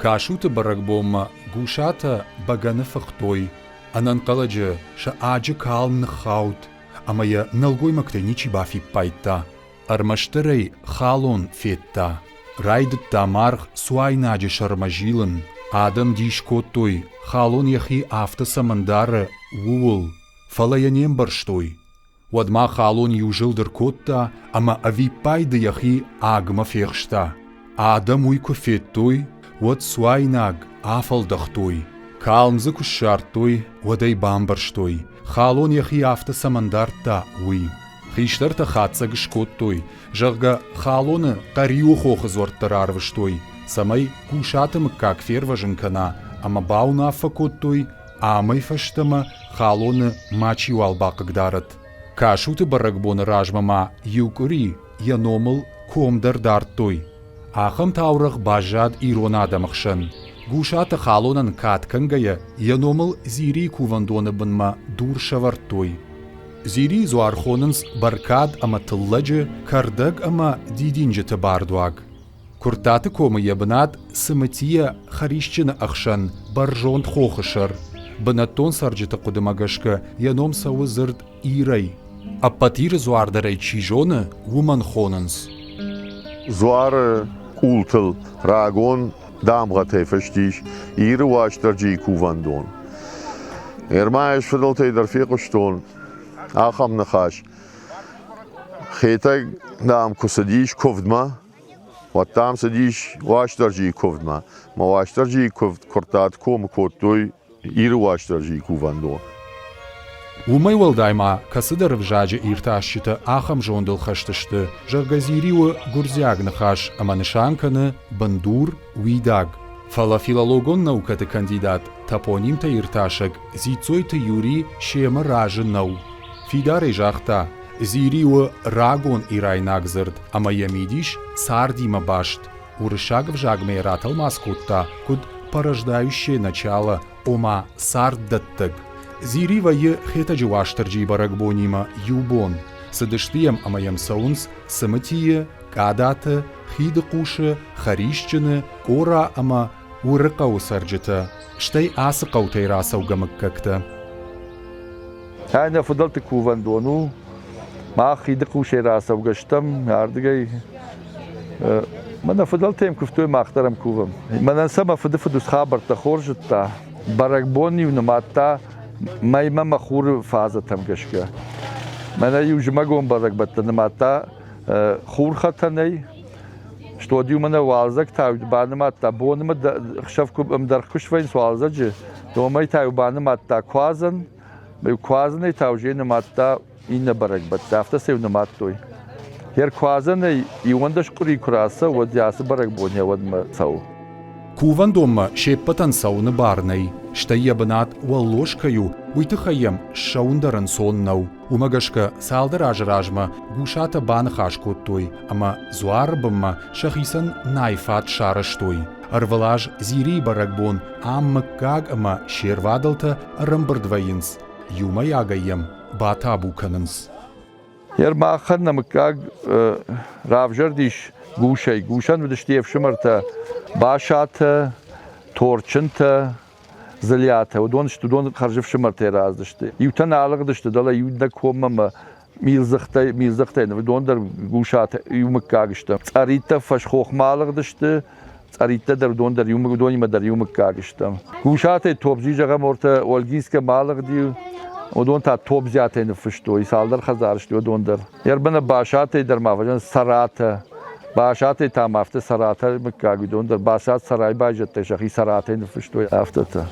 Касуты бӕрӕгбонмӕ Гусатӕ бӕгӕны фыхтой, ӕнӕнхъӕлӕджы сӕ аджы калм ныххауд, ӕмӕ йӕ нӕлгоймӕгтӕй ничи бафиппайдта. Ӕрмӕстдӕр ӕй халон федта. Райдыдта маргъ цуайнаджы сӕрмӕ зилын. Адӕм дис кодтой, халон йӕхи афтӕ цӕмӕн дары, ууыл, фӕлӕ йӕ не мбӕрстой. Уӕдмӕ халон иу зылд ӕркодта ӕмӕ ӕвиппайды йӕхи агмӕ фехста. Адӕм уый куы федтой, уӕд цуайнаг афӕлдӕхтой. Калм дзы куы ссардтой, уӕд ӕй бамбӕрстой, халон йӕхи афтӕ цӕмӕн дардта, уый. Хистӕртӕ хатдзӕг скодтой, зӕгъгӕ, халоны Хъӕриуы хохы дзуӕрттӕ рарвыстой, цӕмӕй Гусаты мыггаг фервӕзын кӕна, ӕмӕ бауынаффӕ кодтой, амӕй фӕстӕмӕ халоны мачиуал бахъыгдарӕд. Касуты бӕрӕгбоны размӕ ма иу къуыри йӕ номыл ком дӕр дардтой. Ахӕм таурӕгъ баззад ирон адӕмы хсӕн. Гусаты халонӕн кад кӕнгӕйӕ йӕ номыл Зирийы кувӕндоны бынмӕ дур сӕвӕрдтой. Зирийы дзуар хонынц бӕркад ӕмӕ тыллӕджы, кӕрдӕг ӕмӕ дидинджыты бардуаг. Куырттаты комы йӕ бынат Цымытийӕ Хӕрисджыны ӕхсӕн бӕрзонд хохы сӕр. Бынӕттон цӕрджыты хъуыдымӕ гӕсгӕ йӕ ном цӕуы дзырд Ирӕй. Ӕппӕт Иры дзуар дӕр ӕй чи зоны, уымӕн хонынц. Дзуары къултыл рагон дамгъӕтӕй фыст ис Иры Уастырджийы кувӕндон. Ӕрмӕ ӕз фыдӕлтӕй дӕр фехъуыстон ахӕм ныхас. Хетӕг, дам, куы цыдис куывдмӕ, уӕд, дам, цыдис Уастырджийы куывдмӕ. Мӕ Уастырджийы куывд Куырттаты комы кодтой Иры Уастырджийы кувӕндон. Уымӕй уӕлдай ма кӕцыдӕр ӕвзаджы иртасджытӕ ахӕм зондыл хӕст сты, зӕгъгӕ, Зири у гуырдзиаг ныхас ӕмӕ нысан кӕны бындур, уидаг. Фӕлӕ филологон наукӕты кандидат, топонимтӕ иртасӕг Дзиццойты Юри семӕ разы нӕу. Фидарӕй загъта, Зири у рагон ирайнаг дзырд ӕмӕ йӕ мидис цардимӕ баст. Уырыссаг ӕвзагмӕ йӕ ратӕлмац кодта куыд порождающее начало, ома царддӕттӕг. Зири вӕййы Хетӕджы Уастырджийы бӕрӕгбонимӕ иу бон. Цыдысты йӕм ӕмӕ йӕм цӕуынц Цымытийы, Къадаты, Хидыхъусы, Хӕрисджыны, Къора ӕмӕ Уырыхъӕуы цӕрджытӕ, стӕй ацы хъӕутӕй рацӕугӕ мыггӕгтӕ. Ай нӕ фыдӕлты кувӕндон у. Мах Хидыхъусӕй рацӕугӕ стӕм, ардыгӕй. Мӕнӕ фыдӕлтӕ йӕм куывтой, мах дӕр ӕм кувӕм. Мӕнӕн сӕ мӕ фыдыфыд ус хабӕрттӕ хорз зыдта. Бӕрӕгбон-иу нымадта мӕймӕ мӕ хуры фазӕтӕм гӕсгӕ. Мӕнӕ-иу зымӕгон бӕрӕгбӕттӕ нымадта хурхӕтӕнӕй, Стод-иу мӕнӕ уалдзӕг та банымадта, бонмӕ хсӕв куы ӕмдӕргъ куы свӕййынц уалдзӕджы, уымӕй та-иу банымадта куадзӕн, куадзӕнӕй та уже нымадта иннӕ бӕрӕгбӕттӕ, афтӕ сӕ-иу нымадтой. Йе ркуадзӕнӕй 11 къуыри куы рацӕуы, уӕд ацы бӕрӕгбон йӕ уӕдмӕ цӕуы. Кувӕндонмӕ се ппӕтӕн цӕуыны бар нӕй, стӕй йӕ бынат уӕллоз кӕй у, уый тыххӕй йӕм ссӕуын дӕр ӕнцон нӕу. Уымӕ гӕсгӕ цалдӕр азы размӕ Гусатӕ баныхас кодтой ӕмӕ дзуары бынмӕ сӕхицӕн найфат сарӕзтой. Ӕрвылаз Зирийы бӕрӕгбон ам мыггаг ӕмӕ се рвадӕлтӕ ӕрӕмбырд вӕййынц, иумӕйагӕй йӕм батабу кӕнынц. Ермахӕн нӕ мыггаг равзӕрдис Гусӕй. Гусӕн уыдысты йе фсымӕртӕ Басатӕ, Торчынтӕ, Дзылиатӕ, уыдон сты, уыдон хӕрзӕфсымӕртӕй рацыдысты. Иутӕ нӕ алыгъдысты дӕлӕ иу нӕ коммӕ мӕ милдзыхтӕй, милдзыхтӕй, уыдон дӕр Гусатӕ иу мыггаг сты. Цъӕриттӕ фӕсхохмӕ алыгъдысты, цъӕриттӕ дӕр уыдон дӕр иу, уыдонимӕ дӕр иу мыггаг стӕм. Гусатӕй Тобзи зӕгъӕм, ортӕ Ольгинскӕмӕ алыгъди, уыдон та Тобзиатӕй ныффыстой, цалдӕр хӕдзары сты уыдон дӕр. Ӕрбыны Басатӕй дӕр ма фӕзынд Саратӕ. Басатӕй та ма афтӕ Саратӕ мыггаг уыдон дӕр Басат Сарайы байзӕдтӕй сӕхи Саратӕй ныффыстой афтӕтӕ.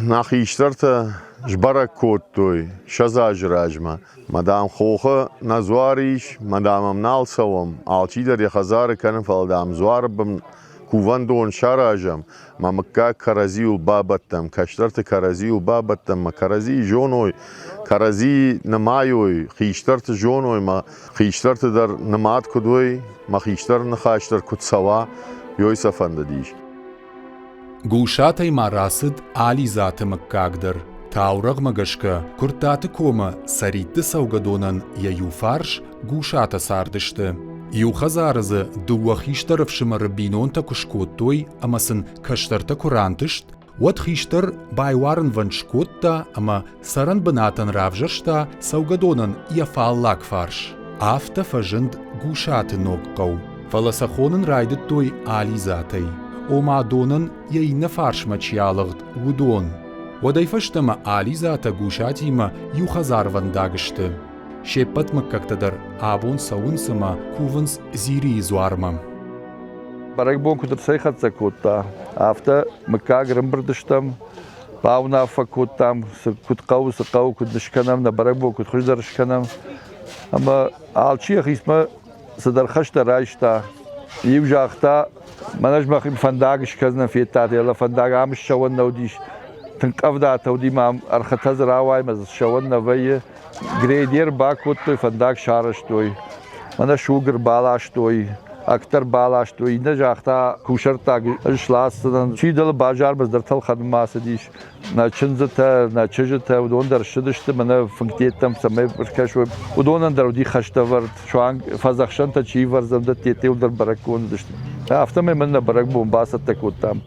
Нӕ хистӕртӕ сбӕрӕг кодтой 20 азы размӕ. Мадам хохы нӕ дзуар ис, мадам ӕм нал цӕуӕм, алчидӕр йӕ хӕдзары кӕны, фӕлӕ дам дзуары бын кувӕндон саразӕм, мӕ мыггаг кӕрӕдзиуыл бабӕттӕм, кӕстӕрты кӕрӕдзиуыл бабӕттӕм, мӕ кӕрӕдзийы зоной, кӕрӕдзийы нымайой, хистӕрты зоной, мӕ хистӕрты дӕр нымад куыд уой, мӕ хистӕр ныхас дӕр куыд цӕуа, ёй сӕ фӕндыдис. Гусатӕй ма рацыд Ализаты мыггаг дӕр. Таурӕгъмӕ гӕсгӕ, Куырттаты комы Цӕритты цӕугӕдонӕн йӕ иу фарс Гусатӕ цардысты. Иу хӕдзары дзы дыууӕ хистӕр ӕфсымӕры бинонтӕ куы скодтой ӕмӕ сын кӕстӕртӕ куы рантыст, уӕд хистӕр байуарынвӕнд скодта ӕмӕ цӕрӕн бынатӕн равзӕрста цӕугӕдонӕн йӕ фаллаг фарс. Афтӕ фӕзынд Гусаты ног хъӕу, фӕлӕ сӕ хонын райдыдтой Алидзатӕй, ома донӕн йӕ иннӕ фарсмӕ чи алыгъд, уыдон. Уӕдӕй фӕстӕмӕ Алидзатӕ Гусатимӕ иу хӕдзарвӕндаг сты. Се ппӕт мыггӕгтӕ дӕр абон цӕуынц ӕмӕ кувынц Дзирийы дзуармӕ. Бӕрӕгбон куыд ӕрцӕйхӕццӕ кодта, афтӕ мыггаг ӕрӕмбырд стӕм, бауынаффӕ кодтам, цы куыд хъӕуы, цы хъӕуы, куыд скӕнӕм, нӕ бӕрӕгбон куыд хуыздӕр скӕнӕм. Ӕмӕ алчи йӕхицмӕ цыдӕр хӕстӕ райста. Иу загъта, мӕнӕ ӕз мӕхи фӕндаг скӕнынӕн федтат, фӕлӕ фӕндаг ам ссӕуӕн нӕ уыдис. Тынг къӕвдатӕ уыди мӕ ам ӕрхытӕ дзы рауай мӕ дзы ссӕуӕн нӕ вӕййы. Грейдер бакодтой, фӕндаг сарӕзтой, мӕнӕ суг ӕрбаластой, ӕгтӕ ӕрбаластой. Иннӕ загъта, кусӕрттаг ӕз сласдзынӕн. Чи дӕлӕ базармӕ цыдӕртӕ ӕлхӕнынмӕ ацыдис. Нӕ чындзытӕ, нӕ чызджытӕ, уыдон дӕр ссыдысты мӕнӕ фынгтеттӕм, цӕмӕй ӕркӕсой. Уыдонӕн дӕр уыди хӕстӕвӕрд, суанг фӕдзӕхсӕнтӕ чи ивӕрдзӕн, дӕттеттӕ дӕр бӕрӕггонд уыдысты. Афтӕмӕй мын нӕ бӕрӕгбон бацӕттӕ кодтам.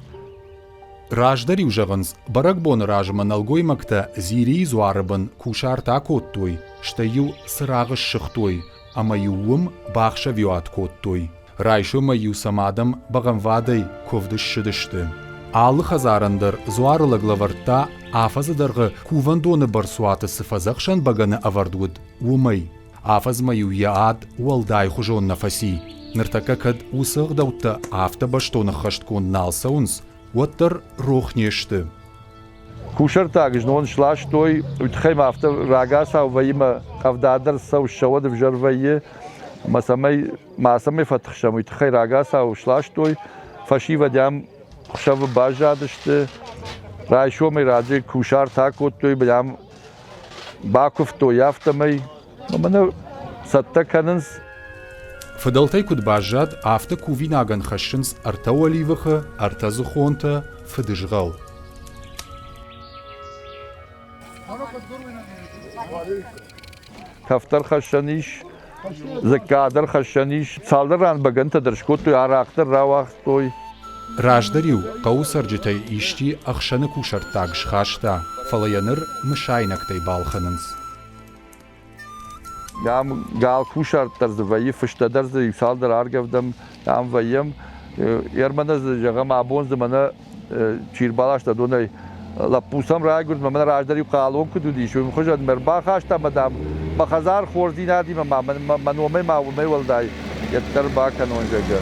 Раздӕр-иу зӕгъынц, бӕрӕгбоны размӕ нӕлгоймӕгтӕ Дзирийы дзуары бын кусарт акодтой, стӕй-иу цырагъ ссыгътой ӕмӕ-иу уым бахсӕвиуат кодтой. Райсомӕй-иу сӕм адӕм бӕгъӕмвадӕй куывд ссыдысты. Алы хӕдзарӕн дӕр дзуары лӕг лӕвӕрдта, афӕдзы дӕргъы кувӕндоны бӕрцуаты цы фӕдзӕхсӕн бӕгӕны ӕвӕрд уыд, уымӕй. Афӕдзмӕ-иу йӕ ад уӕлдайхуызон нӕ фӕци. Ныртӕккӕ кӕд уыцы ӕгъдӕуттӕ афтӕ бӕстон ӕххӕстгонд нал цӕуынц, уӕддӕр рох не сты. Кусӕрттаг знон сластой, уый тыххӕй ма афтӕ рагацау вӕййы мӕ къӕвда дӕр цӕуы, ссӕуӕд ӕвзӕр вӕййы, ӕмӕ цӕмӕй мацӕмӕй фӕтыхсӕм, уый тыххӕй рагацау сластой. Фӕсивӕд ӕм ӕхсӕвы баззадысты, райсомӕй раджы кусарт акодтой, ам бакуывтой афтӕмӕй. Мӕнӕ цӕттӕ кӕнынц. Фыдӕлтӕй куыд баззад, афтӕ кувинагӕн хӕссынц ӕртӕ уӕливыхы, ӕртӕ дзыхонтӕ, фыдызгъӕл. Кӕфдӕр хӕссӕн ис, дзыкка дӕр хӕссӕн ис. Цалдӕр ран бӕгӕнтӕ дӕр скодтой, арахъ дӕр рауагътой. Раздӕр-иу хъӕуы цӕрджытӕй исчи ӕхсӕны кусӕрттаг схаста, фӕлӕ йӕ ныр мысайнӕгтӕй балхӕнынц. Ам гал кусарт дӕр дзы вӕййы, фыстӕ дӕр дзы иу цалдӕр аргӕвдӕм, ам вӕййӕм. Ермӕнӕ дзы, зӕгъӕм, абон дзы мӕнӕ чи рбаласта донӕй, лӕппу сӕм райгуырд, мӕ мӕнӕ раздӕр иу хъалон куыд уыдис, уый хуызӕн мӕ ӕрбахаста ӕмӕ, дам, мӕ хӕдзар хорздзинадимӕ ма мӕ номӕй ма уымӕй уӕлдай йеддӕр бакӕнон, зӕгъгӕ.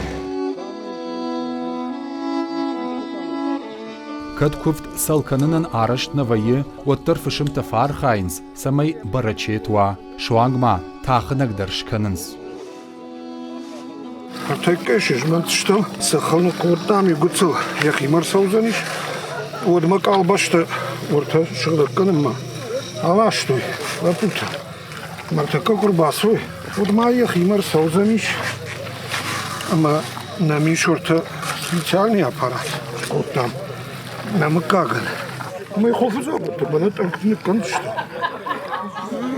Кӕд куывд цӕл кӕнынӕн арӕзт нӕ вӕййы, уӕддӕр фысымтӕ фӕархайынц, цӕмӕй бӕрӕчет уа, суанг ма тахынӕг дӕр скӕнынц. Ныртӕккӕ сызмӕнтыстӕм, цӕххыл ныхъхъуырдтам, иу гыццыл йӕхимӕ ӕрцӕудзӕнис, уӕдмӕ къалбӕстӕ уӕртӕ сыгъдӕг кӕнынмӕ аластой лӕппутӕ. Ныртӕккӕ куы рбацой, уӕд ма йӕхимӕ ӕрцӕудзӕнис ӕмӕ нӕм ис уӕртӕ специальный аппарат скодтам нӕ мыггагӕн. Ӕмӕ хуылфы заводты мӕнӕ тъӕнгты ныккӕндзыстӕм.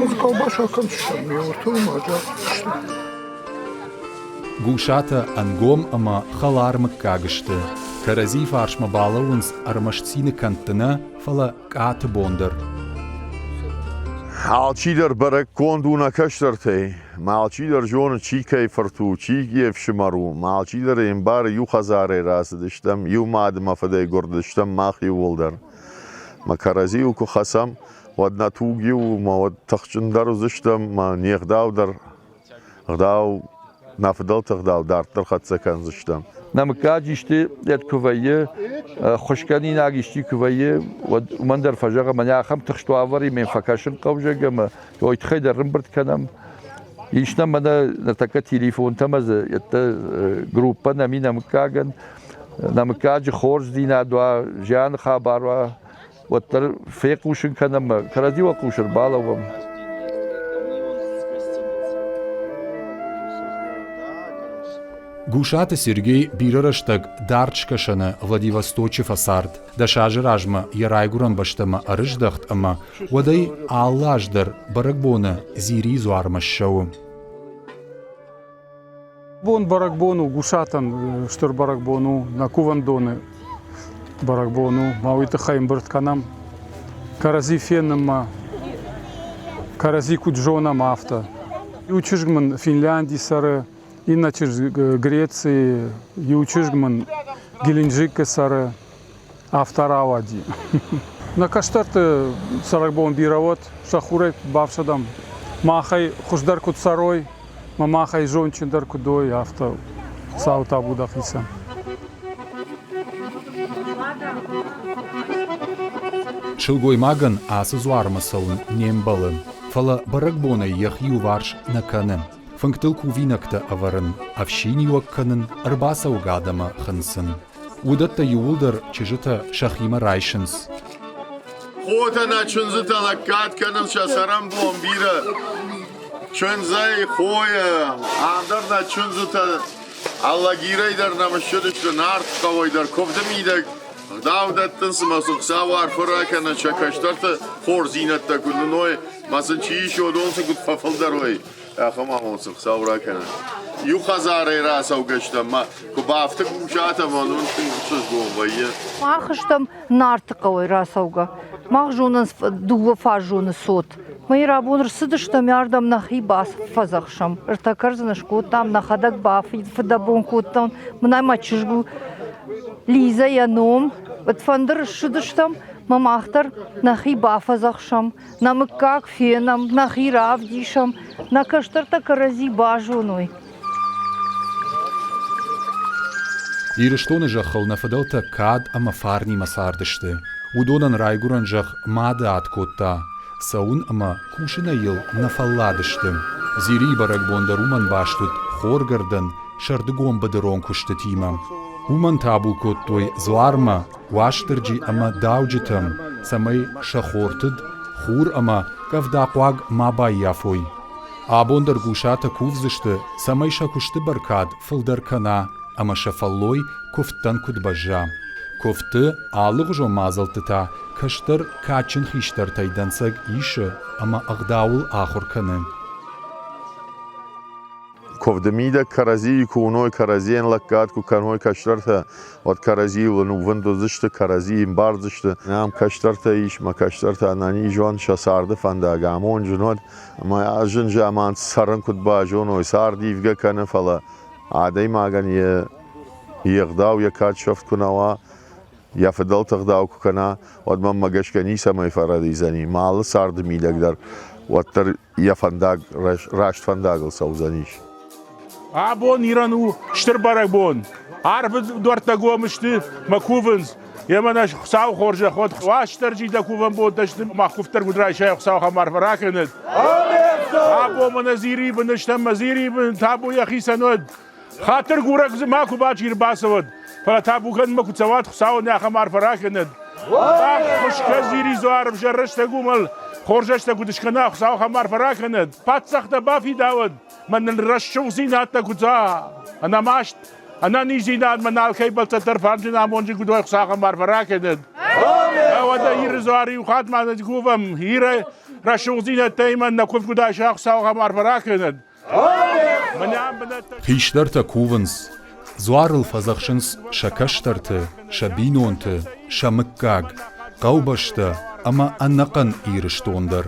Ӕз колбаса кӕндзыстӕм, ме уӕртӕ уым азардзыстӕм. Гусатӕ ӕнгом ӕмӕ хӕлар мыггаг сты. Кӕрӕдзи фарсмӕ балӕууынц ӕрмӕст цины кӕндты нӕ, фӕлӕ къаты бон дӕр. Алчидӕр бӕрӕггонд у нӕ кӕстӕртӕй. Мӕ алчидӕр зоны, чи кӕй фырт у, чи йе фсымӕр у. Мӕ алчидӕр ӕй ӕмбары, иу хӕдзарӕй рацыдыстӕм, иу мад ӕмӕ фыдӕй гуырдыстӕм мах иууылдӕр. Мӕ кӕрӕдзиуыл куы хӕцӕм, уӕд нӕ туг иу у, мӕ уӕд тыхджындӕр уыдзыстӕм, мӕ не гъдау дӕр ӕгъдау, нӕ фыдӕлты ӕгъдау дарддӕр хӕццӕ кӕндзыстӕм. Нӕ мыггаджы исты йед куы вӕййы, хуысгӕнинаг исчи куы вӕййы, уӕд уымӕн дӕр фӕзӕгъӕм, мӕнӕ ахӕм тыхст уавӕры мӕм фӕкӕсын хъӕуы, зӕгъгӕ, ӕмӕ уый тыххӕй дӕр ӕмбырд кӕнӕм. Ис нӕм мӕнӕ ныртӕккӕ телефонтӕ ӕмӕ дзы йедтӕ группӕ нӕм и нӕ мыггагӕн. Нӕ мыггаджы хорздзинад уа, зианы хабар уа, уӕддӕр фехъусын кӕнӕм ӕмӕ кӕрӕдзи уӕлхъус ӕрбалӕууӕм. Гусаты Сергей бирӕ рӕстӕг Дард Скӕсӕны Владивосточы фӕцард. Дӕс азы размӕ йӕ райгуырӕн бӕстӕмӕ ӕрыздӕхт ӕмӕ уӕдӕй алы аз дӕр бӕрӕгбоны Дзирийы дзуармӕ ссӕуы. Бон бӕрӕгбон у, Гусатӕн стыр бӕрӕгбон у, нӕ кувӕндоны бӕрӕгбон у. Ма уый тыххӕй ӕмбырд кӕнӕм кӕрӕдзи фенынмӕ, кӕрӕдзи куыд зонӕм, афтӕ. Иу чызг мын Финляндийы цӕры, иннӕ чызг Грецийы, иу чызг мын Геленджикы цӕры. Афтӕ рауади. Нӕ кӕстӕрты цӕрӕгбон бирӕ уӕд, сӕ хурӕй бафсӕдӕм. Махӕй хуыздӕр куыд цӕрой, мӕ махӕй зондджындӕр куыд уой, афтӕ Хуыцауы табу дӕхицӕн. Сылгоймагӕн ацы дзуармӕ цӕуын не мбӕлы, фӕлӕ бӕрӕгбонӕй йӕхи иуварс нӕ кӕны. Фынгтыл кувинӕгтӕ ӕвӕрын, ӕфсиниуӕг кӕнын, ӕрбацӕугӕ адӕмы хынцын. Уыдӕттӕ иууылдӕр чызджытӕ сӕхимӕ райсынц. Хотӕ нӕ чындзытӕ лӕггад кӕнынц сӕ цӕрӕнбон бирӕ. Чындзӕй, хойӕ, ам дӕр нӕ чындзытӕ Алагирӕй дӕр нӕм ссыдысты Нарт хъӕуӕй дӕр куывды мидӕг ӕгъдау дӕттынц ӕмӕ сын Хуыцау арфӕ ракӕнӕд сӕ кӕстӕрты хорздзинӕдтӕ куыд уыной, мӕ сын чи ис, уыдон сын куыд фӕфылдӕр уой. Ахӕм амонд сын Хуыцау ракӕнӕд. Иу хӕдзарӕй рацӕугӕ стӕм, ма куы бафты Гусатӕм, уӕд уын тынг ӕхсызгон вӕййы. Мах стӕм Нарты хъӕуӕй рацӕугӕ. Мах зонынц дыууӕ фаззоны цот. Мы рабон рцыдыстӕм ардӕм нӕхи бафӕдзӕхсӕм. Ӕртӕ кӕрдзыны скодтам, нӕхӕдӕг бафыдӕбон кодтам. Мӕнӕ мӕ чызг у Лизӕ йӕ ном. Фӕндыр ссыдыстӕм, мӕ мах дӕр нӕхи бафӕдзӕхсӕм. Нӕ мыггаг фенӕм, нӕхи равдисӕм, нӕ кӕстӕртӕ кӕрӕдзи базоной. Ирыстоны зӕххыл нӕ фыдӕлтӕ кад ӕмӕ фарнимӕ цардысты. Уыдонӕн райгуырӕн зӕхх мады ад кодта, цӕуын ӕмӕ кусынӕй йыл нӕ фӕлладысты. Дзирийы бӕрӕгбон дӕр уымӕн баст уыд хоргӕрдӕн, сӕрдыгон быдырон куыстытимӕ. Уымӕн табу кодтой дзуармӕ, Уастырджи ӕмӕ дауджытӕм, цӕмӕй сӕ хортыд, хур ӕмӕ къӕвдахъуаг ма баййафой. Абон дӕр гусатӕ кувдзысты, цӕмӕй сӕ куысты бӕркад фылдӕр кӕна ӕмӕ сӕ фӕллой куывдтӕн куыд бӕзза. Куывдты алыгъуызон мадзӕлтты та кӕстӕр кадджын хистӕртӕй дӕнцӕг исы ӕмӕ ӕгъдауыл ахуыр кӕны. Куывды мидӕг кӕрӕдзийы куы уыной, кӕрӕдзийӕн лӕггад куы кӕной кӕстӕртӕ, уӕд кӕрӕдзийыл ӕнувыд уыдзысты, кӕрӕдзийы ӕмбардзысты. Ам кӕстӕртӕ ис, мӕ кӕстӕртӕ ӕнӕниз уӕнт, сӕ царды фӕндаг амонджын уӕд, ӕмӕ зын заман цӕрын куыд базоной, цард ивгӕ кӕны, фӕлӕ адӕймагӕн йе йе гъдау, йӕ кад сӕфт куы нӕ уа, йӕ фыдӕлты ӕгъдау куы кӕна, уӕд мӕнмӕ гӕсгӕ ницӕмӕй фӕрӕдидзӕни. Мӕ алы царды мидӕг дӕр уӕддӕр йӕ фӕндаг раст фӕндагыл цӕудзӕнис. Абон Ирӕн у стыр бӕрӕгбон. Арвы дуӕрттӕ гом сты мӕ кувынц. Емӕ нӕ Хуыцауы хорзӕх уӕд. Уастырджи дӕ кувӕн бонтӕ сты, мах куывддӕр куыд райсай, Хуыцау ахӕм арфӕ ракӕнӕд. Абон мӕнӕ Зирийы бын стӕм, мӕ Зирийы бын табу йӕхицӕн уӕд. Хатыргурӕг дзы макуы бачи ӕрбацӕуӕд, фӕлӕ табугӕнмӕ куы цӕуат, Хуыцауы нӕ ахӕм арфӕ ракӕнӕд. Ӕххуыс кӕ дзуар ӕвзӕр рӕстӕг уымӕл, хорз рӕстӕг куыд скӕна, Хуыцау ахӕм арфӕ ракӕнӕд. Паддзӕхтӕ бафидауӕд, мӕ нын рӕсугъддзинӕдтӕ куыд уа, ӕнӕмаст, ӕнӕниздзинад мӕ алкӕй бӕлццӕттӕ фӕрнджын амонджын куыд уой, Хуыцау ахӕм арфӕ ракӕнӕд. Уӕдӕ Иры дзуар иу хатт ма кувӕм, Иры рӕсугъддзинӕдтӕй мӕн нӕ куывд куыд айса, Хуыцау ахӕм арфӕ ракӕнӕд. Хистӕртӕ кувынц, дзуарыл фӕдзӕхсынц сӕ кӕстӕрты, сӕ бинонты, сӕ мыггаг, хъӕубӕстӕ ӕмӕ ӕнӕхъӕн Ирыстон дӕр.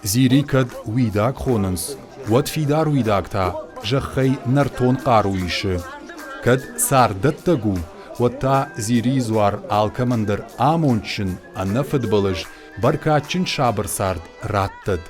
Дзири кӕд уидаг хонынц, уӕд фидар уидаг та зӕххӕй нӕртон хъару исы. Кӕд царддӕттӕг у, уӕд та Дзирийы дзуар алкӕмӕн дӕр амондджын, ӕнӕфыдбылыз, бӕркадджын сабыр цард раттӕд.